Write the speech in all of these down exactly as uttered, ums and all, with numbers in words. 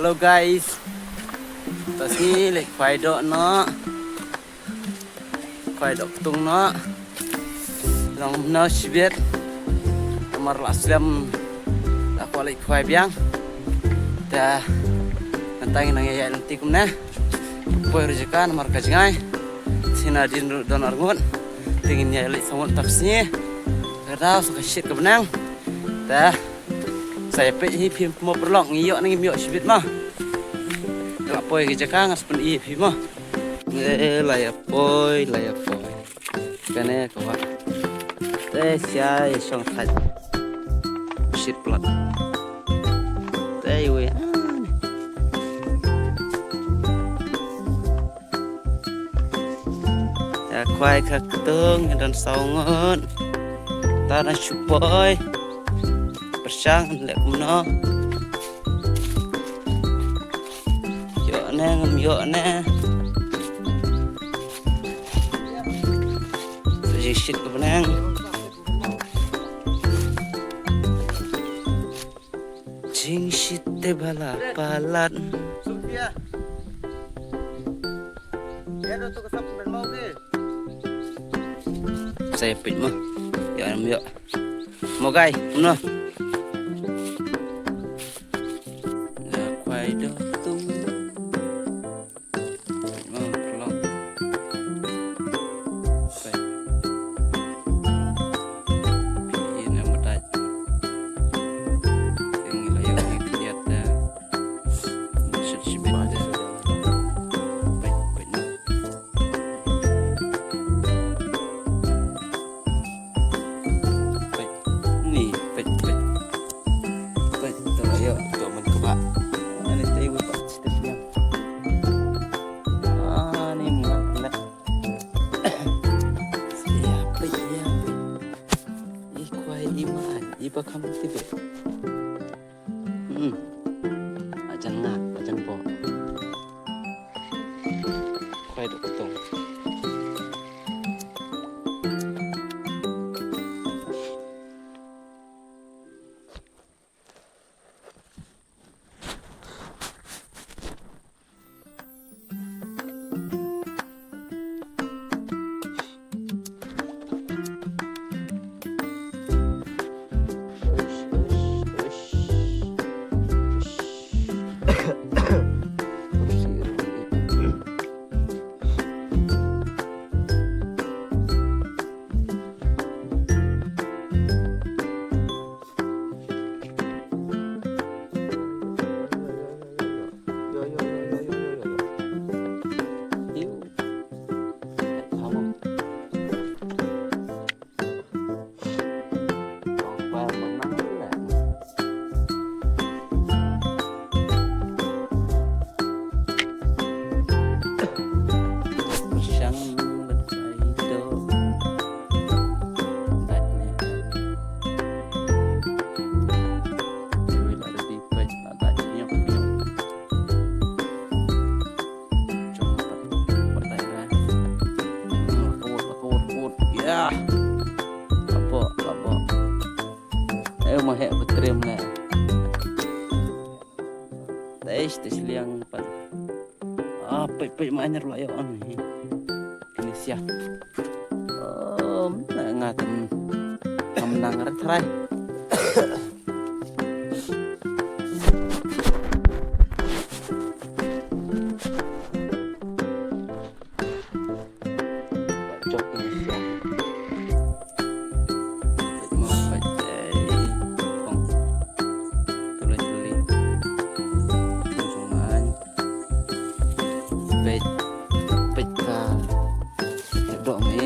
Hello guys. Ta sngi leit khwai doh noh. Khwai doh ktung noh. Long noh shibit. Namar la slem. La kwah leit khwai biang. Ta ngan tang nang ïa ïa lynti kumne. Poi ruh jaka namar ka jngai. Sina din ruh don arngut. Te ngin ïa leit samut ta sngi. Ka daw sa ka shit ka bneng. Ta Sa ïa peit hi phim mo paralok, ngi ïoh ne ngim ïoh shibit mo. La poi ki jaka nga sa pyni phi mo. Eh, la ïa poi, la ïa poi. Kane ka wah. Te sia ïa shong thait. Shit plat. Te ïa wei. Ïa khwai ka ktung, ïa don saw ngut. Ta na shu poi. Pyrshang leh kumno. Ïoh ne, ngam ïoh ne. Jingshit ka bneng. Jingshit te ba la palat. Sa ïa peit mo. Ïa mo ïa. Mo guy, kumno? Ïa khwai doh ktung. Peit, ni, peit, peit. Peit, to, ayo. To, man kebak. Ani, te, wei, pak, step, ya. Ani, mat, mat. Ya, peit, ya, peit. Ih, kwai, i, man, i, ba, kam, ti, be. Hmm. Ajan nga, ajan bo. Kwai dok tong. Jong pat, pat dai ra. Hmm, la kawut, la kawut, kawut. Yah. Labo, labo. Eh, ma heh ba trim ne. Teish, teish liang pat. Ah, peit, peit ma nyer la ïoh an hi. Kini sia. Em, nga tam. Ngam nang rat rai. Chok ni siang. Mo peit ei. Kong. Tulai tuli. Kong sungan. Peit. Peit ka. Dok ni.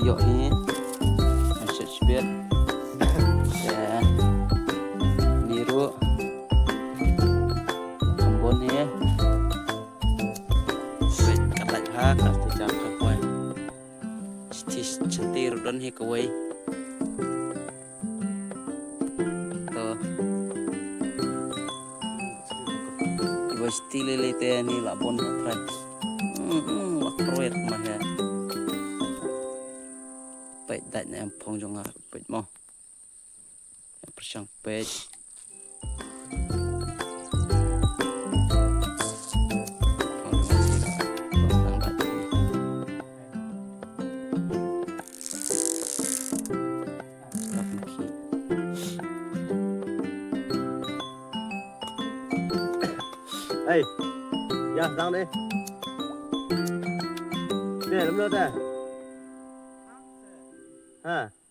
Ïoh hi. Ngan shet shibit. Te ni ruh. Kham bun hi. Wei, ka lait ha, ka te jam ka poi. Stis chanti ruh don hi kawei. To. Kiba sti lei lei te ni la bun ha trai. Hmm, hmm, la kruet ma he. Peit dait na em phong jong nga, peit mo. Shang peit. Hey, ya, dang deh. Deh, lem lo deh. Ha.